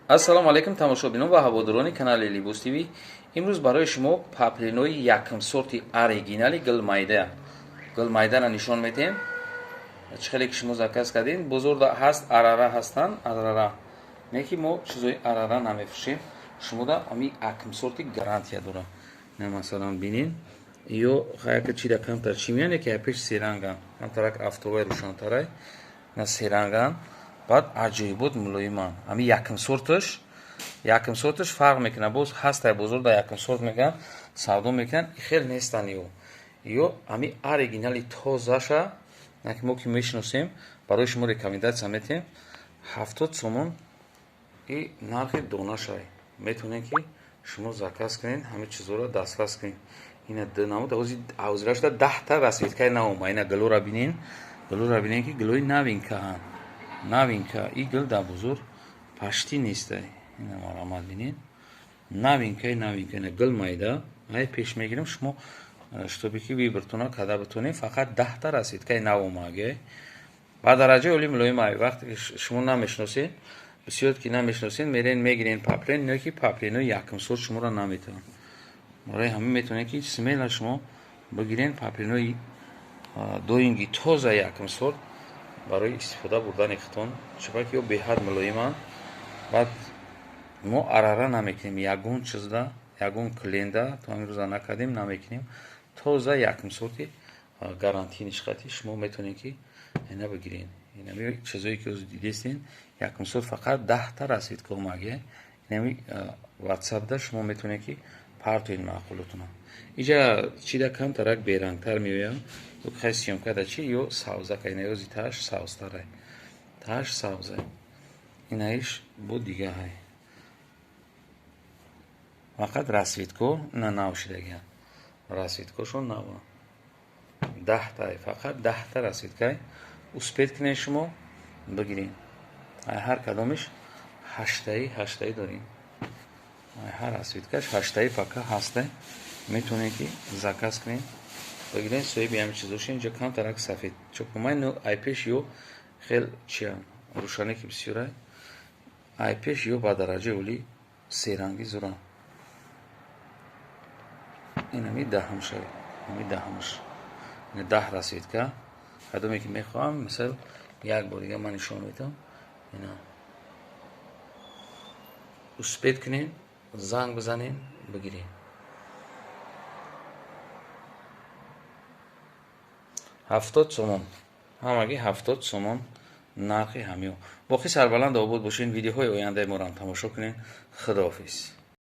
Ассалому алайкум тамошобинон ва ҳаводорони канали Либос ТВ. Имрӯз барои шумо паплинои якм сорти оригинали гулмайда. Гулмайдаро нишон медиҳем. Чӣ хеле ки шумо заказ кардин, бозорда ҳаст арара ҳастанд, арара. Не ки мо чизои арара намефурӯшем. Шумода ами якм сорти гарантия дора. На масалан бинин, ё хаяка чида камтар чӣ меяне ки пеш серанган. Камтарак автовай рӯшантарай. На серанган. Баъд аҷоибот мулоиман. Ами якм сорташ фарқ мекунад. Боз ҳастай бозор дар якм сорт мегӯянд, савдо мекунанд, хел нестанд ё. Ё ами оригинали тозаша, на ки мо ки мешиносем, барои шумо рекомендатсия метиҳем. 70 сомон и нархи донашай. Метавонед ки шумо заказ кунед, ҳама чизоро дастрас кунед. Ина ду намуд, ҳозира шуда 10 та расцветкаи нав омад. Ина гулоро бинен, гулоро бинен ки гулои новинкаанд. Новинка, и гул дар бозор пашти нестай. Ина марамат бинед. Новинкаи новинка, ина гул майда. Ай пеш мегирем шумо, чтобы ки выбортона када битонед, фақат 10 та расцветкаи нав омаге. Ба дараҷаи олӣ мулоим ай. Вақте шумо намешиносед, бисёр ки намешиносед, мерен мегирен паплин, не ки паплинои якм сорт шуморо наметавонад. Барои ҳамин метавонед ки смело шумо бигирен паплинои доинги тоза якм сорт барои истифода бурдани худтон, чунки ё беҳад мулоиманд. Баъд мо арара намекунем, ягон чизда, ягон клиента то ҳамин рӯза накардем, намекунем. Тоза якм сорти гарантии нишқати шумо метавонед ки ина бигирен. Инами чизое ки ҳозир дидестен, якм сорт фақат 10 та расцветка омаге. Инами ватсапда шумо метавонед ки партоед маъқулотона. Иҷа чида камтарак берангтар меояд. Хай съёмка да чи ё савзака, ина ёзи тааш савзтарай. Тааш савзай. Инаиш бо дига ҳай. Фақат расцветко на нав шидагиан. Расцветкошон нава. 10 тай, фақат 10 та расцветкай. Успеть кунед шумо бигиред. Ҳар кадомиш ҳаштаи дорем. Ҳар расцветкаш ҳаштаи пока ҳастай. Метавонед ки заказ кунед. Бигиред соҳиби ҳамин чизоша. Инҷо камтарак сафед. Чокумай ну ай пеш ё хел чия рӯшане ки бисёрай. Ай пеш ё ба дараҷаи олӣ серанги зура. Инами даҳамшай. Ами даҳамш. 10 расцветка. Кадоме ки мехоҳам, мисал як бор дига ман нишон медиҳам. Ина. Успеть кунед, занг бизанед, бигиред. 70 сомон. Ҳамагӣ 70 сомон нархи ҳамиё. Боқӣ сарбаланд обод бошед. Видеоҳои ояндаи моро ҳам тамошо кунед. Худоҳофиз.